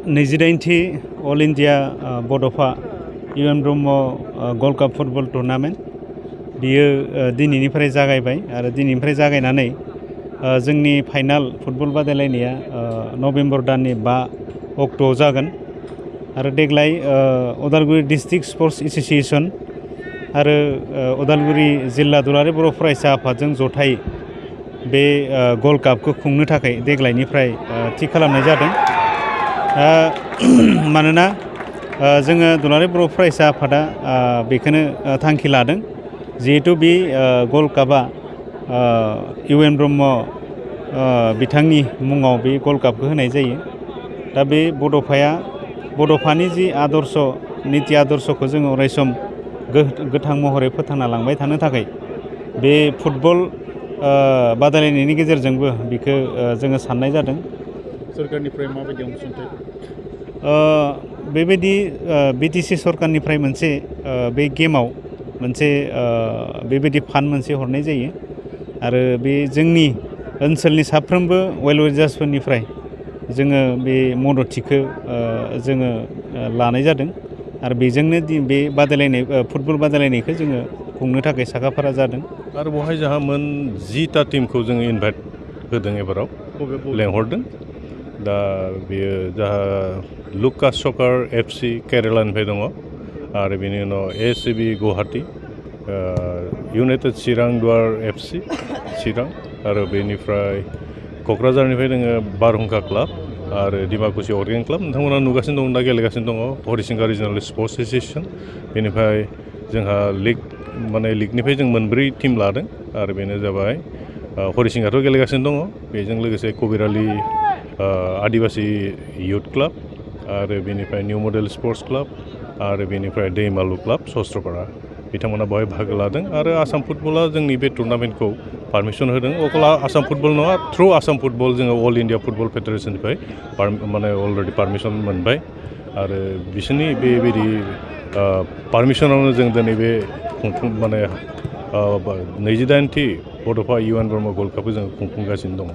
28थि all India Bodofa UN Brahma gold cup football tournament बियो दिनैनिफ्राय जागायबाय आरो दिनैनिफ्राय जागायनानै जोंनि फाइनाल फुटबल बादायलायनाया नभेम्बर दाननि 5 अक्ट'आव जागोन आरो देग्लाय उदालगुरि डिस्ट्रिक्ट स्पर्ट्स एस'सिएशन आरो उदालगुरि जिल्ला दुलाराय बर' फरायसा आफादजों जथाय बे गल्ड कापखौ खुंनो थाखाय देग्लायनिफ्राय थि खालामनाय जादों। मानोना जोङो दुलाराय बर' फरायसा आफादा बेखौनो थांखि लादों जिहेतु बे गल्ड कापआ इउएन ब्रह्म बिथांनि मुङाव बे गल्ड कापखौ होनाय जायो। दा बे बड'फानि जि आदर्श निति आदर्शखौ जोङो अरायसम गोथां महरै फोथांना लांबाय थानो थाखाय बे फुटबल बादायलायनायनि गेजेरजोंबो बेखौ जोङो साननाय जादों। सोरखारनिफ्राय माबायदि अनसुंथाइ? बेबायदि बिटिसि सरकारनिफ्राय मोनसे बे गेमाव मोनसे बेबायदि फान्ड मोनसे हरनाय जायो आरो बे जोंनि ओनसोलनि साफ्रोमबो वेल विजार्सफोरनिफ्राय जोङो बे मददथिखौ जोङो लानाय जादों आरो बेजोंनो बे बादायलायनाय फुटबल बादायलायनायखौ जोङो खुंनो थाखाय साखाफारा जादों। आरो बेवहाय जोंहा 10टा टीमखौ जोङो इनभाइट होदों एबाराव लेंहरदों। दा बेयो जाहा लुकास सकार एफसि केरेलानिफ्राय दङ आरो बेनि उनाव एसिबि गुवाहाटी, इउनाइटेड चिरां दुवार एफसि चिरां आरो बेनिफ्राय क'क्राझारनिफ्राय दोङो बारहुंखा क्लाब आरो डिमाकुसि अर्गेन क्लाब। नोंथांमोना नुगासिनो दं दा गेलेगासिनो दङ हरिसिंगा रिजनेल स्पर्ट्स एस'सिएशन। बेनिफ्राय जोंहा लिगनिफ्राय जों 4 टीम लादों आरो बेनो जाबाय हरिसिंगाथ' गेलेगासिनो दङ, बेजों लोगोसे कबिरालि आदिबासि युथ क्लाब आरो बेनिफ्राय निउ मडेल स्पर्ट्स क्लाब आरो बेनिफ्राय दैमालु क्लाब सस्त्रपारा बिथांमोना बेवहाय बाहागो लादों। आरो आसाम फुटबला जोंनि बे टुर्नामेन्टखौ पारमिसन होदों। अकल आसाम फुटबल नङा, थ्रु आसाम फुटबल जोङो अल इन्डिया फुटबल फेडारेसननिफ्राय अलरेडि पारमिसन मोनबाय आरो बिसोरनि बेबायदि पारमिसनावनो जों दिनै बे 28थि बड'फा इउएन ब्रह्म गल्ड कापखौ जों खुंफुंगासिनो दङ।